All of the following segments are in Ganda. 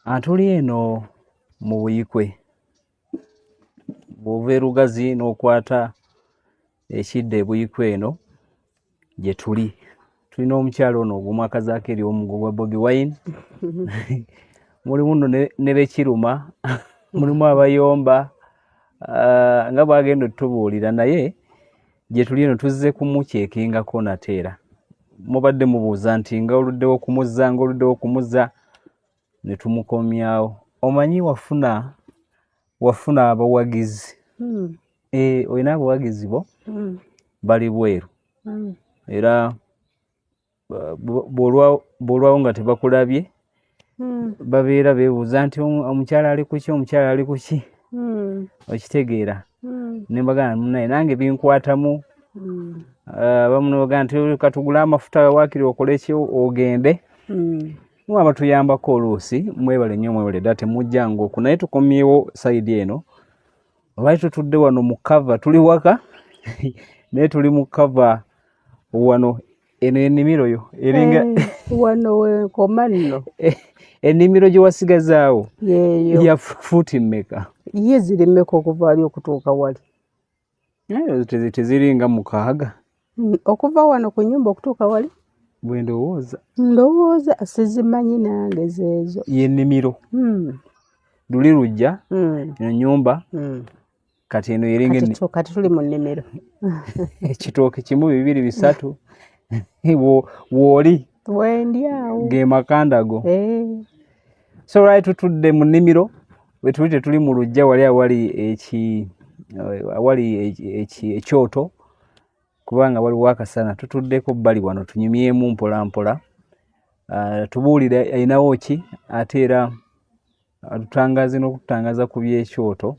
Tuli eno mu Buikwe, bw'ova e Lugazi n'okwata ekidda e Buikwe eno gye tuli. Tulina omukyala ono ogw'omwakazaako eri omugo gwa Bobi Wine mulimu nno ne bekiruma, mulimu abayomba, nga bw'agenda otubuulira, naye gye tuli eno tuzze kumukyekingako nate. Era mubadde mubuuza nti nga oluddewo okumuzza, nga oluddewo okumuzza ne tumukomyawo. Omanyi wafuna abawagizi. Olina abawagizi bo bali bweru era bw'olwawo nga tebakulabye babeera beebuuza nti omukyala ali kuki, omukyala ali kuki? Okitegeera? Ne mbagamba, munaye nange binkwatamu. Abamu ne bagamba nti katugule amafuta waakiri okole ki ogende. Mwe abatuyambako oluusi mwebale nnyo, mwebale ddala, temujjanga okwo. Naye tukomyewo side eno. Lwaki tutudde wano mu cover? Tuli waka naye tuli mu cover wano. Eno ennimiro yo eringa Wano wenkoma nno. Ennimiro gye wasigazaawo yeeyo. Ya fuuti mmeka? Ye ziri mmeka okuva wali okutuuka wali? Teziringa 6. Okuva wano ku nnyumba okutuuka wali? Bwe ndowooza. Ndowooza sizimanyi nange zeezo. Y'ennimiro. Luli lujja, eno nnyumba. Kati eno eringa Kati tuli mu nnimiro. Ekitooke kimu, bibiri, bisatu, w'oli. Wendi awo. Ge makanda go. Eh. So lwali tutudde mu nnimiro we tuli, tetuli mu luggya wali awali ekyoto, kubanga waliwo akasana. Tutuddeko bbali wano tunyumyemu mpola mpola. Tubuulire alinawo ki, ate era atutangaaze n'okututangaaza ku by'ekyoto.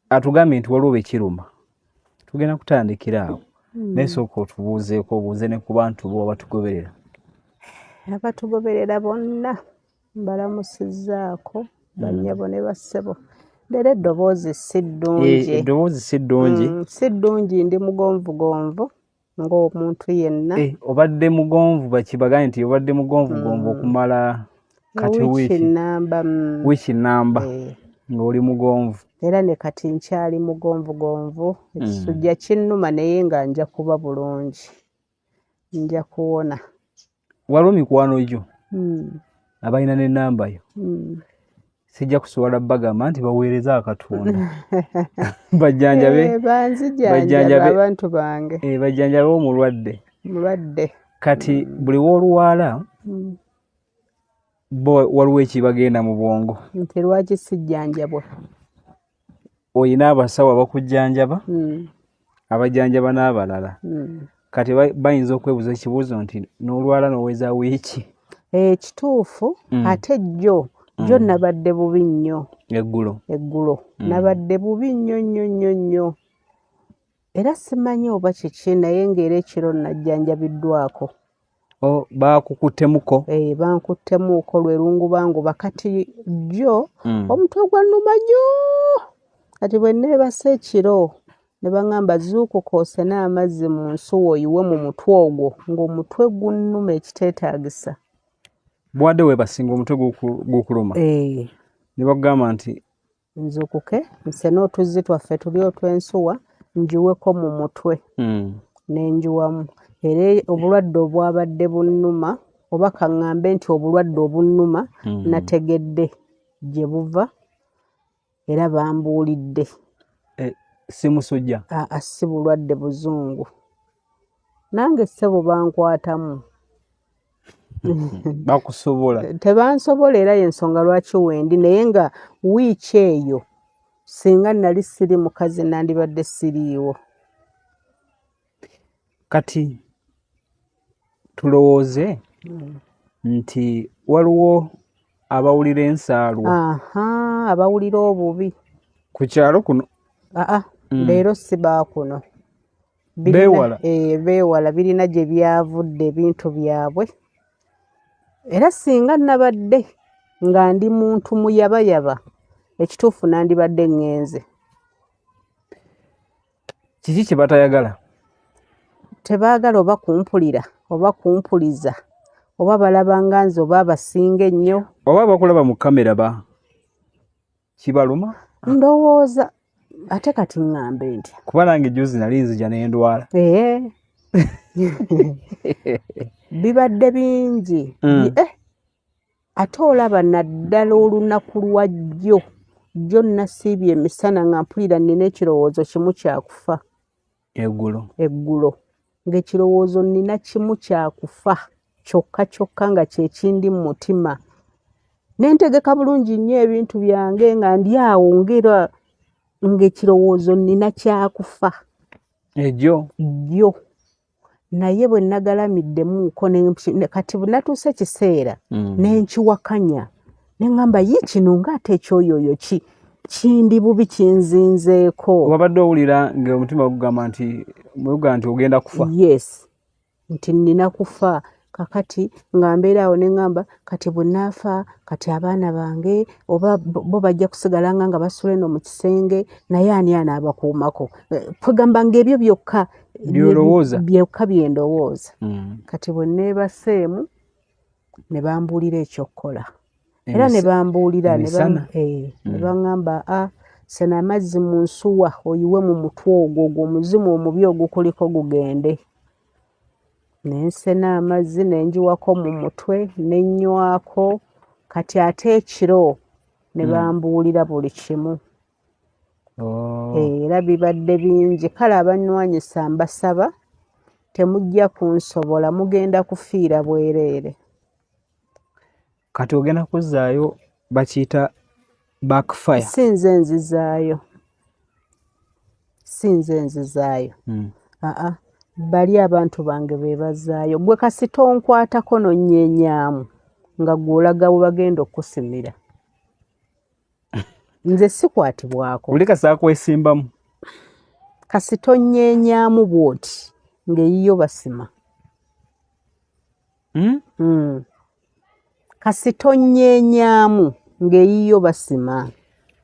Atugambye nti waliwo bekiruma, tugenda kutandikira awo. Naye sooka otubuuzeeko, obuuze ne ku bantu bo abatugoberera. Abatugoberera bonna mbalamusizzaako, bannyabo ne bassebo. Leero eddoboozi si ddungi. Eddoboozi si ddungi. Si ddungi, ndi mugonvugonvu ng'omuntu yenna. Obadde mugonvu, bakibagambye nti obadde mugonvugonvu okumala kati wiiki wiiki nnamba. Wiiki nnamba ng'oli mugonvu. Era ne kati nkyali mugonvugonvu. Ekisujja kinnuma, naye nga nja kuba bulungi, nja kuwona. Waliwo mikwano gyo abalina n'ennamba yo. Sijja kusobola bagamba nti baweereze akatunda bajjanjabe. Banzijanjaba. Bajjanjabe. Abantu bange. Bajjanjabe omulwadde. Mulwadde. Kati buli w'olwala bo waliwo ekibagenda mu bwongo nti lwaki sijjanjabwa? Oyina abasawo abakujjanjaba, abajjanjaba n'abalala. Kati bayinza okwebuuza ekibuuzo nti n'olwala n'oweza wiiki. Kituufu. Ate jjo nabadde bubi nnyo. Eggulo? Eggulo nabadde bubi nnyo nnyo nnyo nnyo, era simanyi oba kiki, naye ng'era ekiro najjanjabiddwako. Oh, baakukuttemuko? Bankuttemuuko lwe lungubanguba. Kati jjo omutwe gwannuma nnyo. Kati bwe neebase ekiro ne baŋŋamba, "Zuukuka osene amazzi mu nsuwa oyiwe mu mutwe ogwo," ng'omutwe gunnuma ekiteetaagisa. Bwadde weebasinga omutwe gukuluma ne bakugamba nti nzuukuke nsene otuzzi twaffe tuli otw'ensuwa njiweko mu mutwe. Ne njiwamu, era obulwadde obwabadde bunnuma, oba kaŋŋambe nti obulwadde obunnuma, nategedde gye buva era bambuulidde. Si musujja? Aa, si bulwadde buzungu. Nange ssebo bankwatamu. Bakusobola? Tebansobola, era y'ensonga lwaki wendi. Naye nga wiiki eyo singa nali siri mukazi nandibadde siriiwo. Kati tulowooze nti waliwo abawulira ensaalwa. Aha, abawulira obubi. Ku kyalo kuno. Aa, leero si baakuno. Beewala. Beewala, birina gye byavudde ebintu byabwe. Era singa nabadde nga ndi muntu muyabayaba, ekituufu nandibadde ŋŋenze. Kiki kye batayagala? Tebaagala oba kumpulira oba kumpuliza. Oba balaba nga nze oba abasinga ennyo. Oba bakulaba mu kamera ba kibaluma? Ndowooza ate kati ŋŋambe ntya? Kuba nange juzi nali nzija ne ndwala. Ee. Bibadde bingi. Ate olaba naddala olunaku lwa jjo, jjo nasiibye emisana nga mpulira nnina ekirowoozo kimu kya kufa. Eggulo. Eggulo. Ng'ekirowoozo nnina kimu kya kufa kyokka kyokka nga kye kindi mu mutima. Ne ntegeka bulungi nnyo ebintu byange nga ndi awo ng'era ng'ekirowoozo nnina kya kufa. Ejjo? Jjo. Naye bwe nagalamiddemuuko kati bwe natuuse ekiseera ne nkiwakanya ne ŋŋamba ye kino ng'ate ekyoyooyo ki kindi bubi kinzinzeeko. Wabadde owulira ng'omutima gugamba nti gugamba nti ogenda kufa? Yes, nti nnina kufa. Kakati nga mbeera awo ne ŋŋamba kati bwe naafa kati abaana bange oba bo bajja kusigala nga basula eno mu kisenge naye ani anaabakuumako? Kwegamba ng'ebyo byokka by'olowooza? Byokka bye ndowooza. Kati bwe neebaseemu ne bambuulira ekyokukola. Era ne bambuulira ne baŋŋamba a sena amazzi mu nsuwa oyiwe mu mutwe ogwo ogwo omuzimu omubi ogukuliko gugende. Ne nsena amazzi ne njiwako mu mutwe ne nnywako kati ate ekiro ne bambuulira buli kimu. Era bibadde bingi. Kale abannwanyisa mbasaba temujja kunsobola, mugenda kufiira bwereere. Kati ogenda kuzzaayo bakiyita backfire. Si nze nzizaayo. Si nze nzizaayo. Aa, bali abantu bange be bazzaayo. Gwe kasita onkwatako n'onnyeenyaamu nga ggwe olaga we bagenda okukusimira. Nze sikwatibwako. Buli kasita akwesimbamu. Kasita onnyeenyaamu bw'oti ng'eyiyo basima. Kasita onnyeenyaamu ng'eyiyo basima.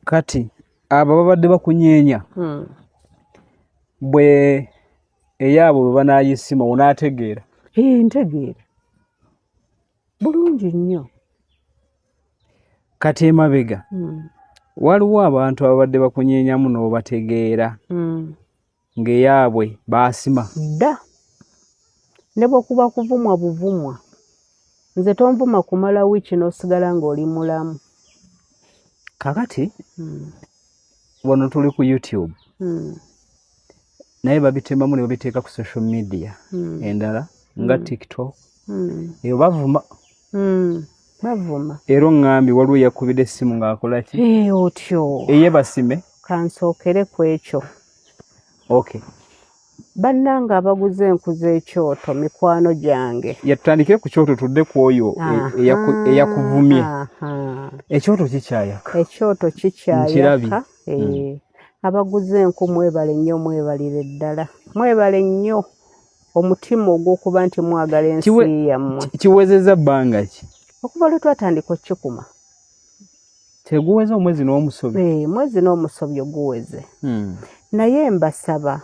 Kati abo babadde bakunyeenya bwe eyaabwe bwe banaayisima onaategeera? Ntegeera bulungi nnyo. Kati emabega waliwo abantu ababadde bakunyeenyamu n'obategeera ng'eyaabwe baasima. Dda ne bwe kuba kuvumwa buvumwa, nze tonvuma kumala wiiki n'osigala ng'oli mulamu. Kakati wano tuli ku YouTube naye babitemamu ne babiteeka ku social media endala nga TikTok eyo bavuma. Bavuma. Era oŋŋambye waliwo eyakubidde essimu ng'akola ki? Otyo. Eye basime. Kansookere ku ekyo. Okay. Bannange abaguze enku z'ekyoto mikwano gyange. Yatutandikire ku kyoto tudde ku oyo eyakuvumye. Ekyoto kikyayaka. Ekyoto kikyayaka. Abaguze enku mwebale nnyo, mwebalire ddala. Mwebale nnyo omutima ogw'okuba nti mwagala ensi yammwe. Kiwezezza bbanga ki? Okuva lwe twatandika okukikuma. Teguweze omwezi n'omusobyo? Mwezi n'omusobyo guweze. Naye mbasaba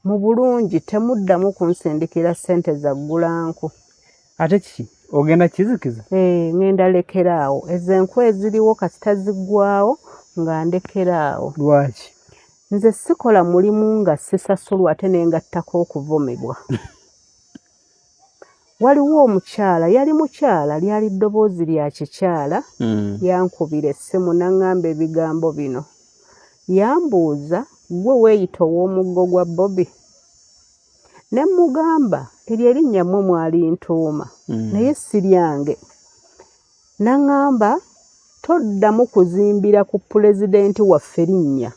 mu bulungi temuddamu kunsindikira ssente za ggulanku. Ate kiki? Ogenda kizikiza? Ngenda lekera awo. Ezo enku eziriwo kasita ziggwawo nga ndekera awo. Lwaki? Nze sikola mulimu nga sisasulwa ate ne ngattako okuvumibwa. Waliwo omukyala, yali mukyala, lyali ddoboozi lya kikyala, yankubira essimu n'aŋŋamba ebigambo bino. Yambuuza, ggwe weeyita ow'omuggo gwa Bobi? Ne mmugamba, eryo erinnya mmwe mwalintuuma, naye si lyange. N'aŋŋamba, toddamu kuzimbira ku pulezidenti waffe linnya.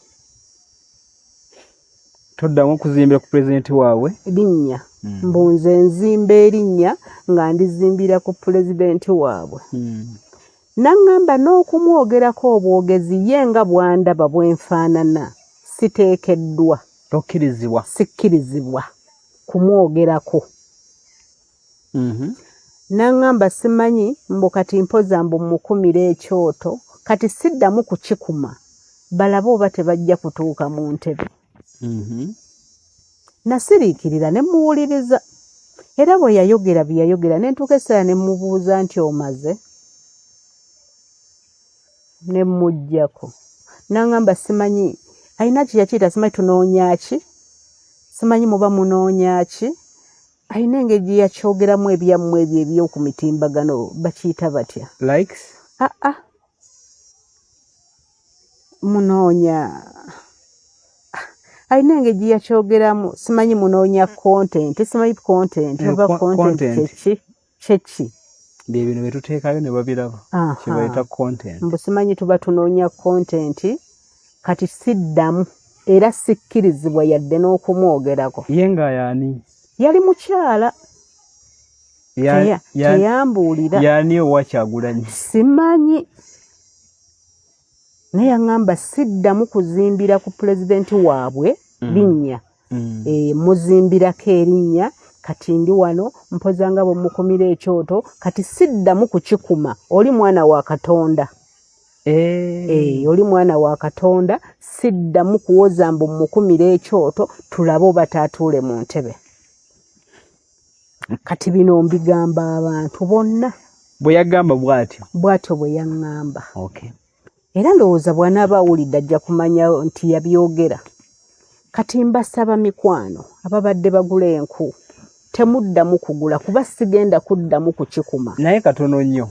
Toddamu kuzimbira ku pulezidenti waabwe? Linnya. Mbu nze nzimba erinnya nga ndizimbira ku pulezidenti waabwe. N'aŋŋamba n'okumwogerako obwogezi ye nga bw'andaba bwe nfaanana siteekeddwa. Tokkirizibwa. Sikkirizibwa kumwogerako. N'aŋŋamba simanyi mbu kati mpoza mbu mmukumire ekyoto kati siddamu kukikuma balabe oba tebajja kutuuka mu ntebe. Nasiriikirira ne mmuwuliriza. Era bwe yayogera bye yayogera ne ntuuka essaawa ne mmubuuza nti omaze? Ne mmuggyako. N'aŋŋamba simanyi alina kye yakiyita simanyi tunoonya ki? Simanyi muba munoonya ki? Alina engeri gye yakyogeramu ebyammwe ebyo eby'oku mitimbagano bakiyita batya? Likes? Aa munoonya alina engeri gye yakyogeramu simanyi munoonya content simanyi content oba content kyeki kyeki bye bino bye tuteekayo ne babiraba kye bayita content. Mbu simanyi tuba tunoonya content kati siddamu era sikkirizibwa yadde n'okumwogerako. Ye nga yaani? Yali mukyala. Teyambuulira. Yaani owa Kyagulanyi? Simanyi. Naye yaŋŋamba siddamu kuzimbira ku pulezidenti waabwe linnya. Muzimbirako erinnya kati ndi wano mpoza nga bwe mukumira ekyoto kati siddamu kukikuma oli mwana wa Katonda. Oli mwana wa Katonda siddamu kuwoza mbu mukumira ekyoto tulabe oba taatuule mu ntebe. Kati bino mbigamba abantu bonna. Bwe yagamba bw'atyo? Bw'atyo bwe yaŋŋamba. Okay. Era ndowooza bw'anaaba awulidde ajja kumanya nti yabyogera. Kati mbasaba mikwano ababadde bagula enku temuddamu kugula kuba sigenda kuddamu kukikuma. Naye katono nnyo.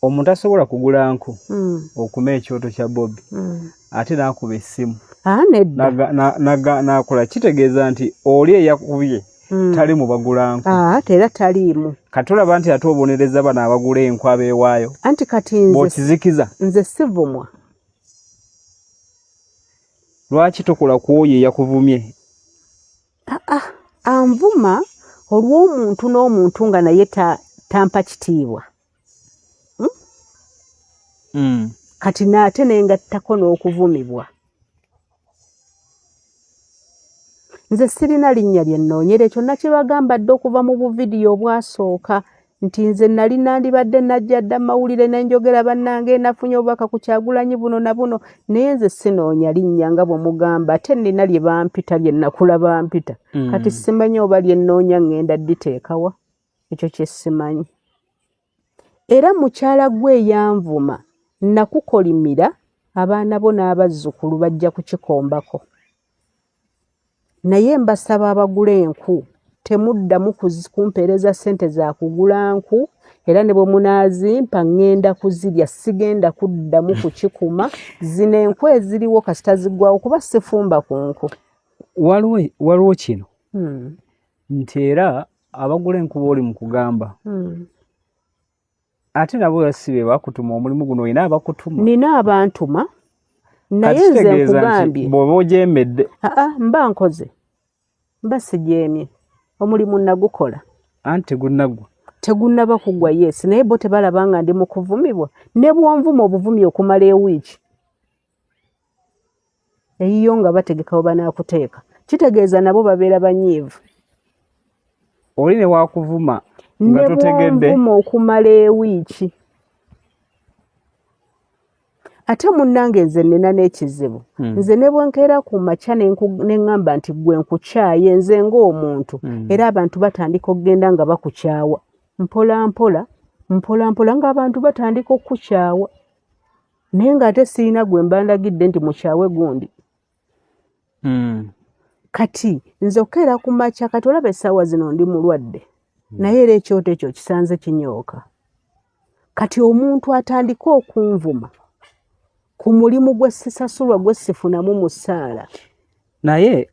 Omuntu asobola kugula nku okuma ekyoto kya Bobi ate n'akuba essimu. Nedda. N'akola kitegeeza nti oli eyakubye tali mu bagula nku. Ate era taliimu. Kati olaba nti ate obonereza bano abagula enku abeewaayo. Anti kati nze bw'okizikiza. Nze sivumwa. Lwaki tokola ku oyo eyakuvumye? Anvuma olw'omuntu n'omuntu nga naye tampa kitiibwa. Kati n'ate nengattako n'okuvumibwa. Nze sirina linnya lye nnoonyera ekyo nakibagamba dda okuva mu buvidiyo obwasooka nti nze nali nandibadde najja dda mawulire ne njogera bannange nafunye obubaka ku Kyagulanyi buno na buno naye nze sinoonya linnya nga bwe mugamba ate nnina lye bampita lye nakula bampita. Kati simanyi oba lye nnoonya ŋŋenda dditeekawa ekyo kye simanyi. Era mukyala gwe eyanvuma nakukolimira abaana bo n'abazzukulu bajja kukikombako. Naye mbasaba abagula enku temuddamu kumpeereza ssente za kugula nku era ne bwe munaazimpa ŋŋenda kuzirya sigenda kuddamu kukikuma zino enku eziriwo kasita ziggwawo kuba sifumba ku nku. Waliwo kino nti era abagula enku b'oli mu kugamba ate nabo si be bakutuma omulimu guno olina abakutuma. Nina abantuma naye nze nkugambye bw'oba ojeemedde. Mba nkoze mba sijeemye omulimu nagukola. Anti tegunnagwa. Tegunnaba kugwa yes naye bo tebalaba nga ndi mu kuvumibwa ne bw'onvuma obuvumi okumala ewiiki eyiyo nga bategeka we banaakuteeka kitegeeza nabo babeera banyiivu. Oli ne waakuvuma nga totegedde. Ne bw'onvuma okumala ewiiki. Ate munnange nze nnina n'ekizibu. Nze ne bwe nkeera ku makya ne ŋŋamba nti ggwe nkukyaye nze ng'omuntu era abantu batandika okugenda nga bakukyawa mpola mpola mpola mpola ng'abantu batandika okukukyawa naye ng'ate sirina gwe mba ndagidde nti mukyawe gundi. Kati nze okukeera ku makya kati olaba essaawa zino ndi mulwadde naye era ekyoto ekyo kisanze kinyooka. Kati omuntu atandika okunvuma ku mulimu gwe sisasulwa gwe sifunamu musaala. Naye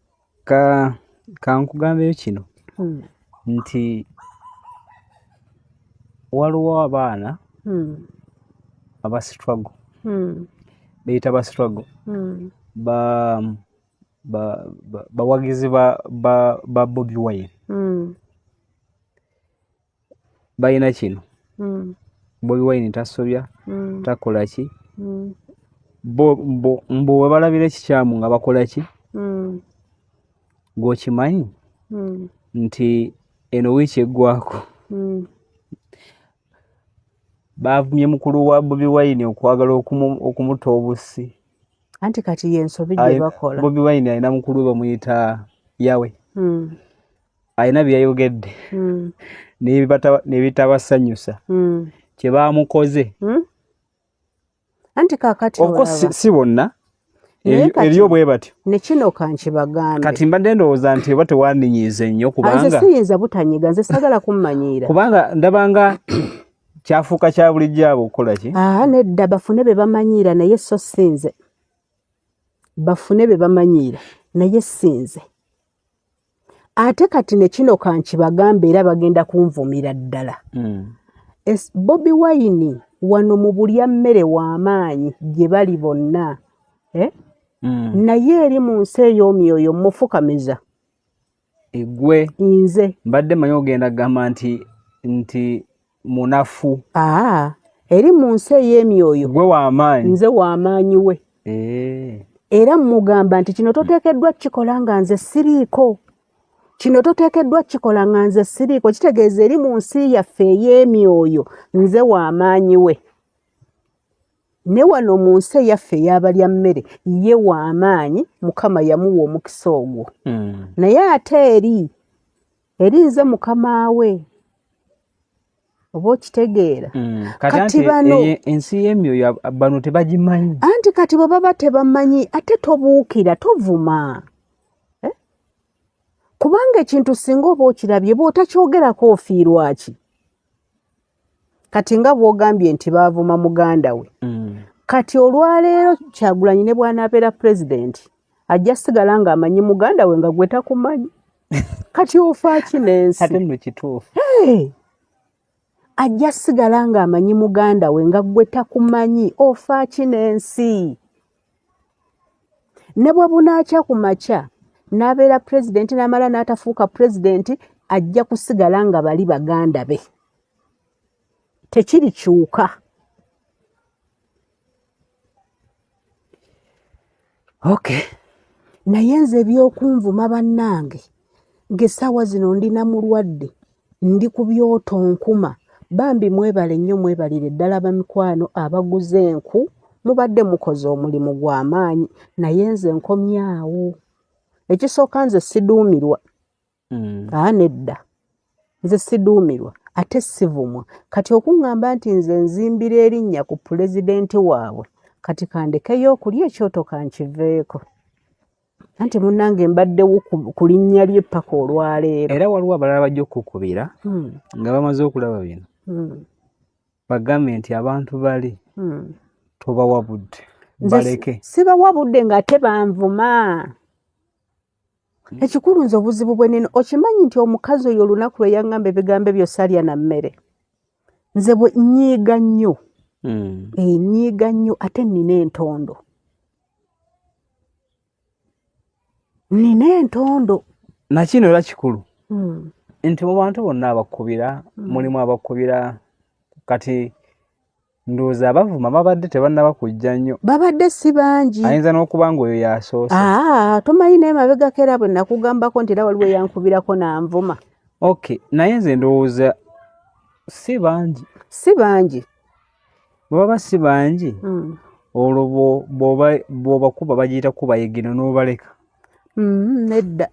kankugambeyo kino nti waliwo abaana aba struggle beyita ba struggle bawagizi ba Bobi Wine balina kino Bobi Wine tasobya takola ki mbu we balabira ekikyamu nga bakola ki gw'okimanyi nti eno wiiki eggwako baavumye mukulu wa Bobi Wine okwagala okumuta obusi. Anti kati y'ensobi gye bakola. Bobi Wine alina mukulu we bamuyita Yawe. Alina bye yayogedde nebitabasanyusa kye baamukoze. Anti kaakati Of course si bonna eriyo bwe batyo. Ne kino kankibagambe. Kati mbadde ndowooza nti oba tewandinyiize nnyo kubanga nze siyinza butanyiga, nze sagala kummanyiira. Kubanga ndabanga kyafuuka kya bulijjo abo okukola ki? Nedda, bafune be bamanyiira, naye so sinze. Bafune be bamanyiira, naye sinze. Ate kati ne kino kankibagambe era bagenda kunvumira ddala. Bobi Wine wano mu bulya mmere w'amaanyi gye bali bonna. Naye eri mu nsi ey'omyoyo mufukamiza. Egwe nze mbadde mmanyi ogenda kugamba nti munafu. Eri mu nsi ey'emyoyo gwe w'amaanyi. Nze w'amaanyi we. Era mugamba nti kino toteekeddwa kukikola nga nze siriiko. Kino toteekeddwa kukikola nga nze siriiko. Kitegeeza eri mu nsi yaffe ey'emyoyo nze w'amaanyi we. Ne wano mu nsi eyaffe ey'abalya mmere ye w'amaanyi, Mukama yamuwa omukisa ogwo. Naye ate eri nze mukama we. Oba okitegeera. Kati bano ensi y'emyoyo bano tebagimanyi. Anti kati bwe baba tebamanyi ate tobuukira, tovuma. Kubanga ekintu singa oba okirabye bw'otakyogerako ofiirwa ki? Kati nga bw'ogambye nti baavuma muganda we. Kati olwaleero Kyagulanyi ne bw'anaabeera pulezidenti ajja sigala ng'amanyi muganda we nga gwe takumanyi. Kati ofa ki n'ensi? Ate nno kituufu. Ajja sigala ng'amanyi muganda we nga gwe takumanyi, ofa ki n'ensi? Ne bwe bunaakya ku makya n'abeera pulezidenti n'amala n'atafuuka pulezidenti, ajja kusigala nga bali baganda be. Tekirikyuka. Okay. Naye nze ebyokunvuma bannange ng'essaawa zino ndina mulwadde, ndi ku byoto nkuma. Bambi mwebale nnyo, mwebalire ddala bamikwano abaguze enku, mubadde mukoze omulimu gw'amaanyi, naye nze nkomyawo. Ekisooka nze siduumirwa. Nedda. Nze siduumirwa ate sivumwa. Kati okuŋŋamba nti nze nzimbira erinnya ku pulezidenti waabwe, kati kandekeyo okulya ekyoto kankiveeko. Anti munnange mbaddewo ku linnya lye ppaka olwaleero. Era waliwo abalala bajja okukukubira nga bamaze okulaba bino. Bagambe nti abantu bali tobawa budde, baleke. Sibawa budde ng'ate banvuma. Ekikulu nze obuzibu bwe nnina, okimanyi nti omukazi oyo olunaku lwe yaŋŋamba ebigambo ebyo salya na mmere. Nze bwe nnyiiga nnyo. Nnyiiga nnyo ate nnina entondo. Nnina entondo. Na kino era kikulu. Nti mu bantu bonna abakubira, mulimu abakubira kati ndowooza abavuma babadde tebannaba kujja nnyo. Babadde si bangi. Ayinza n'okuba ng'oyo y'asoose. Tomanyi naye mabegako era bwe nakugambako nti era waliwo eyankubirako n'anvuma. Okay, naye nze ndowooza si bangi. Si bangi. Bwe baba si bangi, olwo bw'obakuba bagiyita kubayigino n'obaleka. Nedda.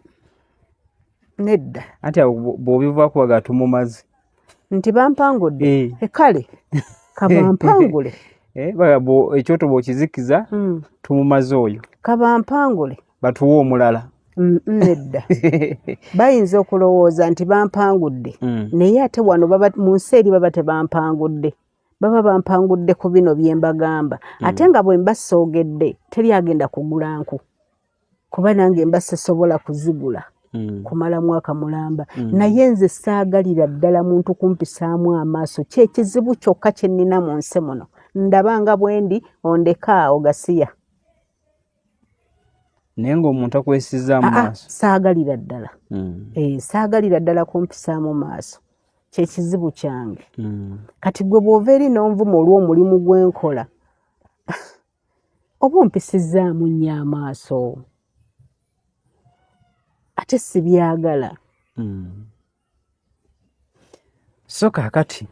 Nedda. Anti awo bw'obivaako baga tumumaze. Nti bampangudde. Kale, kabampangule. Baga ekyoto bw'okizikiza, tumumaze oyo. Kabampangule. Batuwe omulala. Nedda. Bayinza okulowooza nti bampangudde. Naye ate wano mu nsi eri baba tebampangudde. Baba bampangudde ku bino bye mbagamba. Ate nga bwe mba soogedde, teri agenda kugula nku. Kuba nange mba sisobola kuzigula. Kumala mwaka mulamba. Naye nze saagalira ddala muntu kumpisaamu amaaso. Kye ekizibu kyokka kye nnina mu nsi muno. Ndaba nga bwe ndi, ondeka awo gasiya. Naye ng'omuntu akwesizza mu maaso. Saagalira ddala. Saagalira ddala kumpisaamu maaso. Kye kizibu kyange. Kati gwe bw'ova eri n'onvuma olw'omulimu gwe nkola, oba ompisizzaamu nnyo amaaso. Ate sibyagala. So kaakati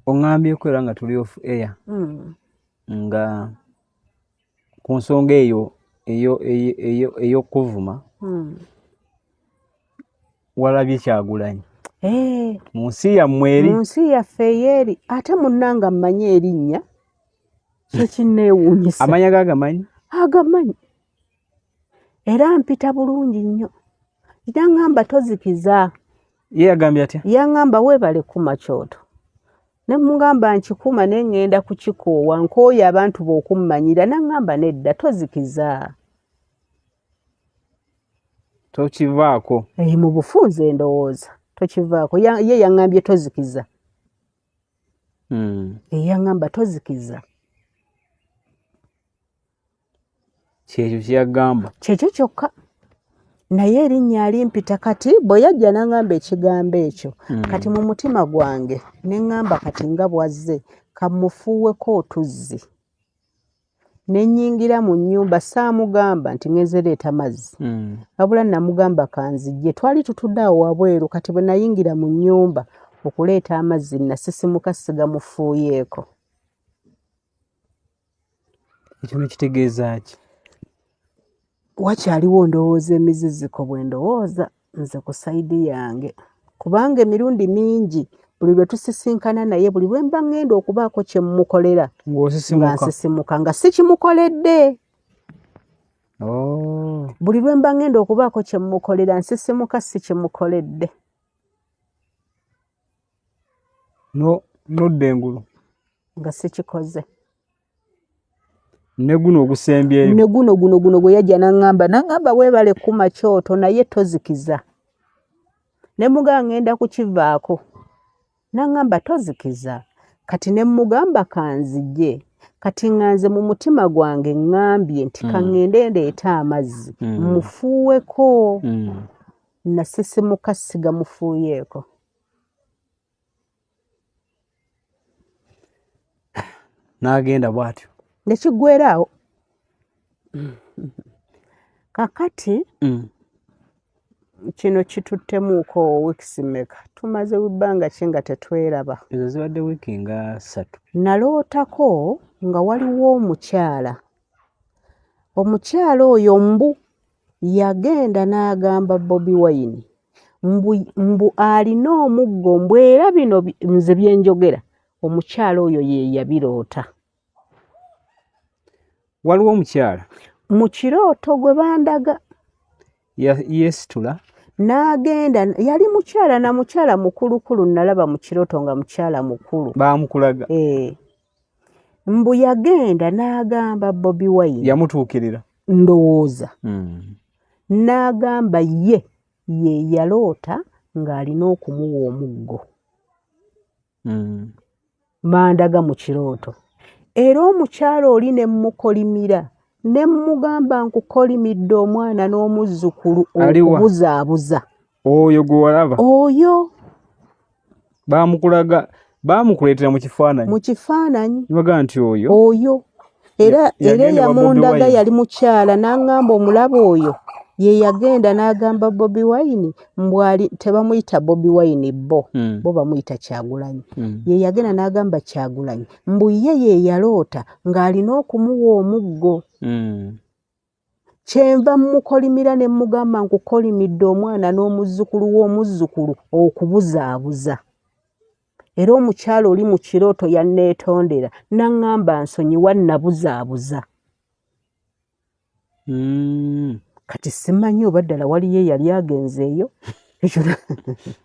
oŋŋambyeko era nga tuli off air nga ku nsonga eyo ey'okuvuma. Walabye Kyagulanyi mu nsi yammwe eri? Mu nsi yaffe eyeeri, ate munnanga mmanyi erinnya, kyekinneewuunyisa. Amanya gagamanyi? Agamanyi, era mpita bulungi nnyo. Yaŋŋamba tozikiza. Ye yagambye atya? Yaŋŋamba weebale kuma kyoto, ne mugamba nkikuma ne ŋŋenda kukikoowa, nkooye abantu b'okummanyira. Naŋŋamba nedda, tozikiza. Tokivaako. Mu bufunze ndowooza tokivaako. Ye yaŋŋambye tozikiza. Yaŋŋamba tozikiza. Kyekyo kyeyagamba? Kyekyo kyokka, naye erinnya alimpita. Kati bwe yajja n'aŋŋamba ekigambo ekyo, kati mu mutima gwange ne ŋŋamba kati nga bw'azze kamufuuweko otuzzi. Ne nnyingira mu nnyumba, saamugamba nti ŋŋenze leeta mazzi, wabula namugamba kanzijje. Twali tutudde awo wabweru. Kati bwe nayingira mu nnyumba okuleeta amazzi, nasisimuka sigamufuuyeeko. Ekyo nekitegeeza ki? Wakyaliwo ndowooza emiziziko bwe ndowooza nze ku side yange, kubanga emirundi mingi buli lwe tusisinkana naye, buli lwe mba ŋŋenda okubaako kye mmukolera, nga nsisimuka nga sikimukoledde. Buli lwe mba ŋŋenda okubaako kye mmukolera, nsisimuka sikimukoledde. Nodda engulu nga sikikoze. Ne guno ogusembyeyo? Ne guno guno guno gwe yajja naŋŋamba weebale kuma kyoto naye tozikiza. Ne mugamba ŋŋenda kukivaako, naŋŋamba tozikiza. Kati ne mugamba kanzije. Kati nga nze mu mutima gwange ŋŋambye nti kaŋŋende ndeete amazzi mufuuweko. Nasisimuka sigamufuuyeeko. N'agenda bw'atyo. Nekiggwera awo. Kakati kino kituttemuuko wiikisi mmeka? Tumaze bbanga ki nga tetweraba? Ezo zibadde wiiki nga 3. Nalootako nga waliwo omukyala. Omukyala oyo mbu yagenda n'agamba Bobi Wine mbu alina omuggo, mbu era bino nze bye njogera omukyala oyo ye yabiroota. Waliwo omukyala mu kirooto gwe bandaga. Yeesitula n'agenda. Yali mukyala na mukyala mukulukulu, nalaba mu kirooto nga mukyala mukulu. Baamukulaga? Mbu yagenda n'agamba Bobi Wine. Yamutuukirira? Ndowooza. N'agamba ye ye yaloota ng'alina okumuwa omuggo. Mandaga mu kirooto. Era omukyala oli ne mmukolimira, ne mmugamba nkukolimidde omwana n'omuzzukulu okubuzaabuza. Oyo gwe walaba? Oyo. Baamukulaga, baamukuleetera mu kifaananyi? Mu kifaananyi. Nibagaa nti oyo. Oyo. Era eyamundaga yali mukyala, n'aŋŋamba omulaba oyo ye yagenda n'agamba Bobi Wine mbwali tebamuyita Bobi Wine, bo bo bamuyita Kyagulanyi. Ye yagenda n'agamba Kyagulanyi mbu ye ye yaloota ng'alina okumuwa omuggo. Kyenva mmukolimira ne mmugamba nkukolimidde omwana n'omuzzukulu w'omuzzukulu okubuzaabuza. Era omukyala oli mu kirooto yanneetondera n'aŋŋamba nsonyiwa nabuzaabuza. Kati simanyi oba ddala waliyo eyali agenzeeyo.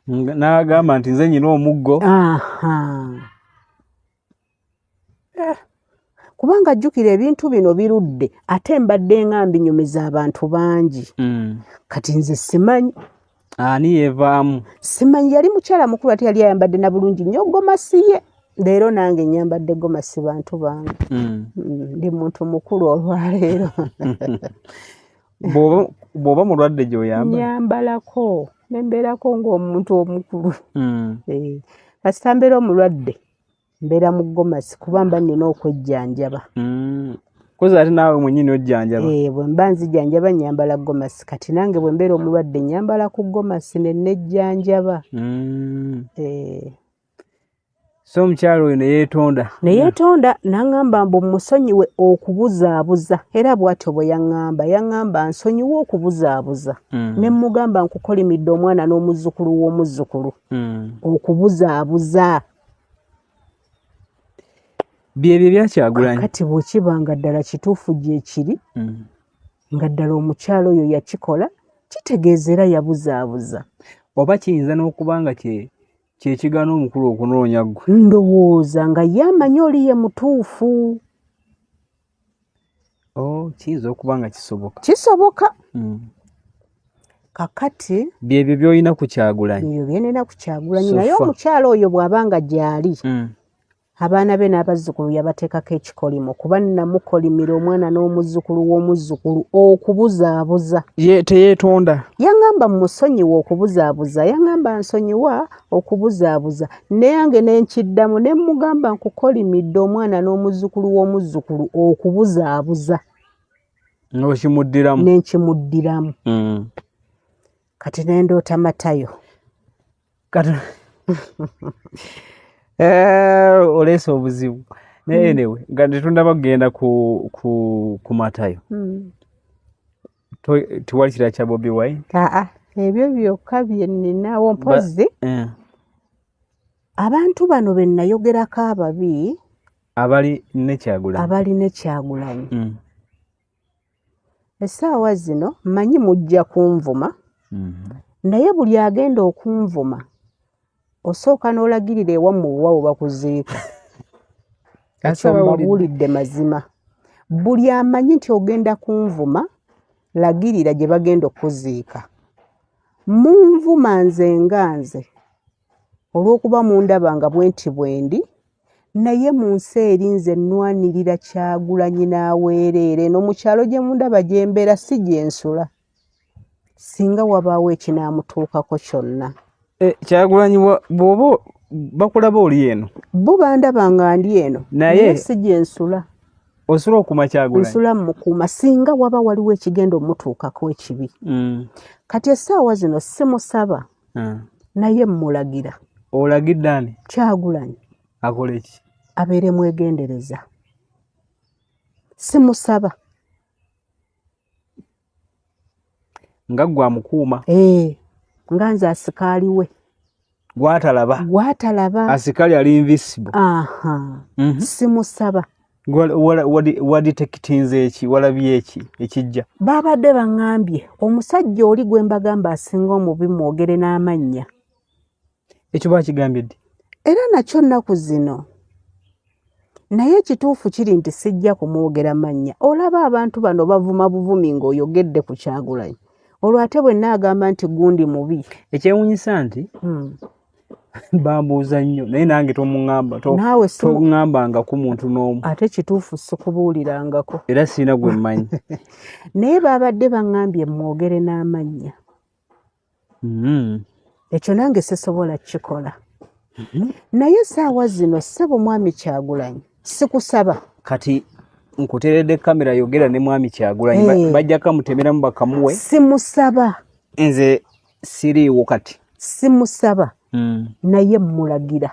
N'agamba nti nze nyina omuggo. Kubanga jjukira ebintu bino birudde ate mbadde nga mbinyumiza abantu bangi. Kati nze simanyi. Ani yeevaamu? Simanyi. Yali mukyala mukulu ate yali ayambadde na bulungi nnyo gomasi ye. Leero nange nnyambadde gomasi bantu bange. Ndi muntu mukulu olwaleero. Bw'oba mulwadde gy'oyambala? Nnyambalako ne mbeerako ng'omuntu omukulu. Kasita mbeera omulwadde mbeera mu gomasi kuba mba nnina okwejjanjaba. Kozi ate naawe mwennyini ojjanjaba? Bwe mba nzijjanjaba nnyambala gomasi. Kati nange bwe mbeera omulwadde nnyambala ku gomasi ne nejjanjaba. So omukyalo oyo neyeetonda. Neyeetonda n'aŋŋamba mbu musonyiwe okubuzaabuza, era bw'atyo bwe yaŋŋamba. Yaŋŋamba nsonyiwe okubuzaabuza. Ne mmugamba nkukolimidde omwana n'omuzzukulu w'omuzzukulu. Okubuzaabuza. Byebyo ebya Kyagulanyi. Kati bwe kiba nga ddala kituufu gye kiri, nga ddala omukyalo oyo yakikola, kitegeeza era yabuzaabuza. Oba kiyinza n'okuba nga kyekigaana omukulu okunoonya ggwe. Ndowooza nga ye amanyi oli ye mutuufu. Oh, kiyinza okuba nga kisoboka. Kisoboka. Kakati byebyo by'olina ku Kyagulanyi. Ebyo bye nnina ku Kyagulanyi. Naye omukyalo oyo bw'aba nga gy'ali, abaana be n'abazzukulu yabateekako ekikolimo, kuba namukolimira omwana n'omuzzukulu w'omuzzukulu okubuzaabuza. Ye teyeetonda. Yaŋŋamba musonyiwe okubuzaabuza, yaŋŋamba nsonyiwa okubuzaabuza. Naye ne nkiddamu ne mmugamba nkukolimidde omwana n'omuzzukulu w'omuzzukulu okubuzaabuza. N'okimuddiramu. Ne nkimuddiramu. Kati ne ndoota Matayo. Kati oleese obuzibu. Naye anyway, nga tetundaba kugenda ku Matayo. Tewali kirala kya Bobi Wine? Aa, ebyo byokka bye nninawo mpozzi. Abantu bano be nayogerako ababi abali ne Kyagulanyi. Abali ne Kyagulanyi. Essaawa zino mmanyi mujja kunvuma. Naye buli agenda okunvuma osooka n'olagirira ewammwe oba we bakuziika. Ekyo mbabuulidde mazima. Buli amanyi nti ogenda kunvuma lagirira gye bagenda okuziika. Munvuma nze nga nze olw'okuba mundaba nga bwe nti bwe ndi, naye mu nsi eri nze nnwanirira Kyagulanyi n'aweereere. Eno mu kyalo gye mundaba gye mbeera si gye nsula. Singa wabaawo ekinaamutuukako kyonna. Kyagulanyi bw'oba bakulaba oli eno. Bo bandaba nga ndi eno. Naye si gye nsula. Osula okuuma Kyagulanyi? Nsula mmukuuma singa waba waliwo ekigenda omutuukako ekibi. Kati essaawa zino simusaba. Naye mmulagira. Olagidde ani? Kyagulanyi. Akole ki? Abeere mwegendereza. Simusaba. Nga ggwe amukuuma. Nga nze asikaali we. Gwatalaba. Gwatalaba. Asikaali ali invisible. Simusaba. Waditektinze eki, walabye eki ekijja? Babadde baŋŋambye omusajja oli gwe mbagamba asinga omubi mwogere n'amannya. Ekyo bakigambye ddi? Era nakyo nnaku zino. Naye ekituufu kiri nti sijja kumwogera mannya. Olaba abantu bano bavuma buvumi ng'oyogedde ku Kyagulanyi. Olwo ate bwe nnaagamba nti gundi mubi. Ekyewuunyisa nti bambuuza nnyo naye nange tomuŋŋamba, toŋŋambangako muntu n'omu. Ate kituufu sikubuulirangako. Era sirina gwe mmanyi. Naye baabadde baŋŋambye mwogere n'amannya. Ekyo nange sisobola kukikola. Naye essaawa zino ssebo mwami Kyagulanyi sikusaba. Kati nkuteeredde kamera yogera ne mwami Kyagulanyi bajja kamutemeramu bakamuwe. Simusaba. Nze siriiwo kati. Simusaba. Naye mmulagira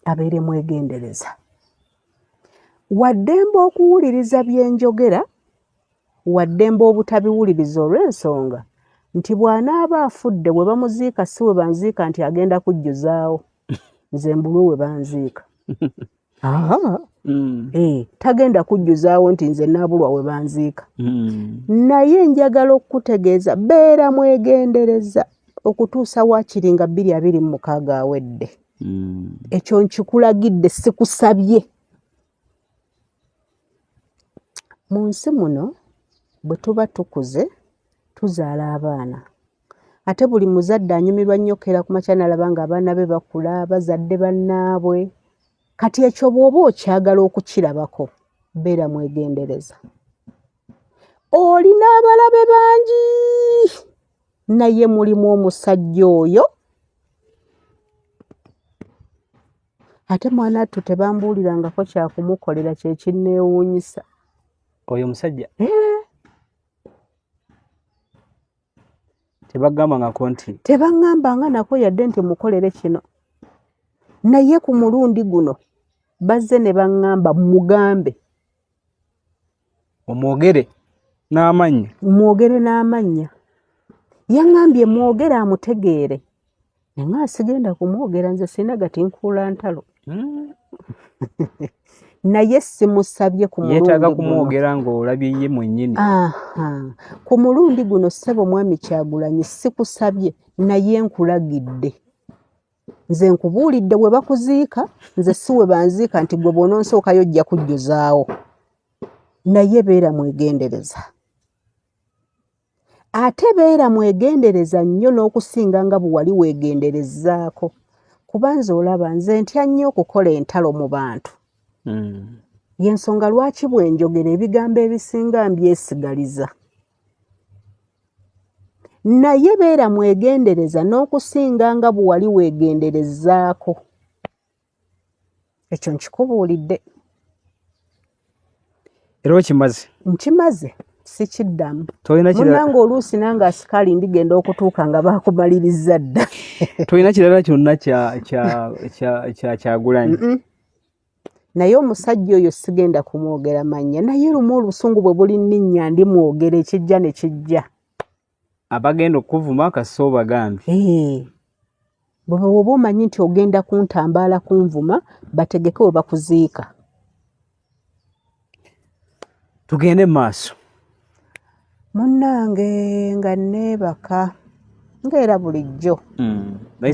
abeere mwegendereza. Waddembe okuwuliriza bye njogera, waddembe obutabiwuliriza olw'ensonga nti bw'anaaba afudde bwe bamuziika si we banziika nti agenda kujjuzaawo. Nze mbulwe we banziika. Tagenda kujjuzaawo nti nze naabulwa we banziika. Naye njagala okukutegeeza beera mwegendereza okutuusa waakiri nga 2026 awedde. Ekyo nkikulagidde sikusabye. Mu nsi muno bwe tuba tukuze tuzaala abaana. Ate buli muzadde anyumirwa nnyo okkeera ku makya n'alaba ng'abaana be bakula, bazadde bannaabwe. Kati ekyo bw'oba okyagala okukirabako, beera mwegendereza. Olina abalabe bangi naye mulimu omusajja oyo. Ate mwana attu tebambuulirangako kyakumukolera kye kinneewuunyisa. Oyo omusajja? Tebagambangako nti? Tebaŋŋambanga nako yadde nti mukolere kino. Naye ku mulundi guno bazze ne baŋŋamba mugambe. Omwogere n'amannya. Mwogere n'amannya. Yaŋŋambye mwogere amutegeere. Naye sigenda kumwogera, nze sirina gatinkuula ntalo. Naye simusabye ku mulundi Yeetaaga guno. Kumwogera ng'olabye ye mwennyini. Aha. Ku mulundi guno, ssebo mwami Kyagulanyi, sikusabye, naye nkulagidde. Nze nkubuulidde, we bakuziika nze si we banziika, nti gwe bw'onoonsookayo ojja kujjuzaawo. Naye beera mwegendereza, ate beera mwegendereza nnyo n'okusinga nga bwe wali weegenderezaako, kuba nze olaba nze ntya nnyo okukola entalo mu bantu. Y'ensonga lwaki bwe njogera ebigambo ebisinga mbyesigaliza. Naye beera mwegendereza n'okusinga nga bwe wali weegenderezaako. Ekyo nkikubuulidde. Era okimaze? Nkimaze, sikiddamu. Tolina kirala? Munnange, oluusi nange asikaali ndigenda okutuuka nga baakumaliriza dda. Tolina kirala kyonna kya Kyagulanyi? Naye omusajja oyo sigenda kumwogera mannya, naye lumu olusungu bwe buli nninnya ndimwogera, ekijja ne kijja. Abagenda okuvuma kasita obagambye. Ee. Bwe oba omanyi nti ogenda kuntambaala kunvuma, bategeke we bakuziika. Tugende mu maaso. Munnange, nga neebaka ng'era bulijjo. Naye